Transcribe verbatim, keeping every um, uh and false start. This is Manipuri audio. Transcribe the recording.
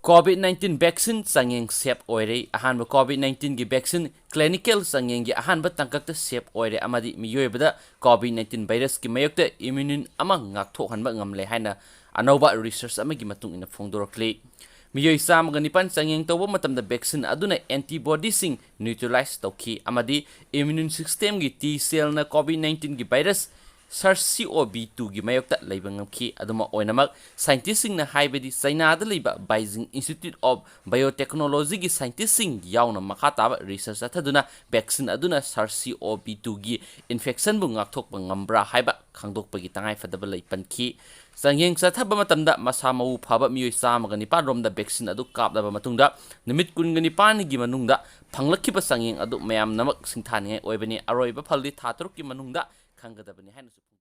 COVID nineteen vaccine ꯆꯥꯡꯌꯦꯡ ꯁꯦꯞ ꯑꯣꯏꯔꯦ꯫ ꯑꯍꯥꯟꯕ COVID nineteenꯒꯤ vaccine clinical ꯆꯥꯡꯌꯦꯡꯒꯤ ꯑꯍꯥꯟꯕ ꯇꯥꯡꯀꯛꯇ ꯁꯦꯞ ꯑꯣꯏꯔꯦ ꯑꯃꯗꯤ ꯃꯤꯑꯣꯏꯕꯗ COVID nineteen virusꯀꯤ ꯃꯥꯌꯣꯛꯇ immunity ꯑꯃ ꯉꯥꯛꯊꯣꯛꯍꯟꯕ ꯉꯝꯂꯦ ꯍꯥꯏꯅ ꯑꯅꯧꯕ research ꯑꯃꯒꯤ ꯃꯇꯨꯡ ꯏꯟꯅ ꯐꯣꯡꯗꯣꯔꯛꯂꯤ꯫ ꯃꯤꯑꯣꯏ ꯆꯥꯝꯃꯒ ꯅꯤꯄꯥꯟ ꯆꯥꯡꯌꯦꯡ ꯇꯧꯕ ꯃꯇꯝꯗ vaccine ꯑꯗꯨꯅ antibodiesꯁꯤꯡ neutralize ꯇꯧꯈꯤ ꯑꯃꯗꯤ immune systemꯒꯤ T cellꯅ COVID nineteenꯒꯤ virus SARS-CoV twoꯒꯤ ꯃꯥꯌꯣꯛꯇ ꯂꯩꯕ ꯉꯝꯈꯤ꯫ ꯑꯗꯨꯃꯛ ꯑꯣꯏꯅꯃꯛ, scientistꯁꯤꯡꯅ ꯍꯥꯏꯕꯗꯤ ꯆꯥꯏꯅꯥꯗ ꯂꯩꯕ Beijing Institute of Biotechnologyꯒꯤ scientistꯁꯤꯡ ꯌꯥꯎꯅ ꯃꯈꯥ ꯇꯥꯕ research ꯆꯠꯊꯗꯨꯅ vaccine ꯑꯗꯨꯅ SARS-CoV twoꯒꯤ infectionꯕꯨ ꯉꯥꯛꯊꯣꯛꯄ ꯉꯝꯕ꯭ꯔꯥ ꯍꯥꯏꯕ ꯈꯪꯗꯣꯛꯄꯒꯤ ꯇꯉꯥꯏꯐꯗꯕ ꯂꯩ ꯄꯟꯈꯤ꯫ ꯆꯥꯡꯌꯦꯡ ꯆꯠꯊꯕ ꯃꯇꯝꯗ ꯃꯁꯥ ꯃꯎ ꯐꯕ ꯃꯤꯑꯣꯏ ꯆꯥꯝꯃꯒ ꯅꯤꯄꯥꯟ ꯔꯣꯝꯗ vaccine ꯑꯗꯨ ꯀꯥꯞꯂꯕ ꯃꯇꯨꯡꯗ ꯅꯨꯃꯤꯠ ꯀꯨꯟꯒ ꯅꯤꯄꯥꯟꯒꯤ ꯃꯅꯨꯡꯗ ꯐꯪꯂꯛꯈꯤꯕ ꯆꯥꯡꯌꯦꯡ ꯑꯗꯨ ꯃꯌꯥꯝꯅꯃꯛ ꯁꯤꯡꯊꯥꯅꯤꯡꯉꯥꯏ ꯑꯣꯏꯕꯅꯤ꯫ ꯑꯔꯣꯏꯕ ꯐꯜꯗꯤ ꯊꯥ ꯇꯔꯨꯛꯀꯤ ꯃꯅꯨꯡꯗ ꯈꯪꯒꯗꯕꯅꯤ ꯍꯥꯏꯅꯁꯨ ꯐꯣꯡꯗꯣꯛꯈꯤ꯫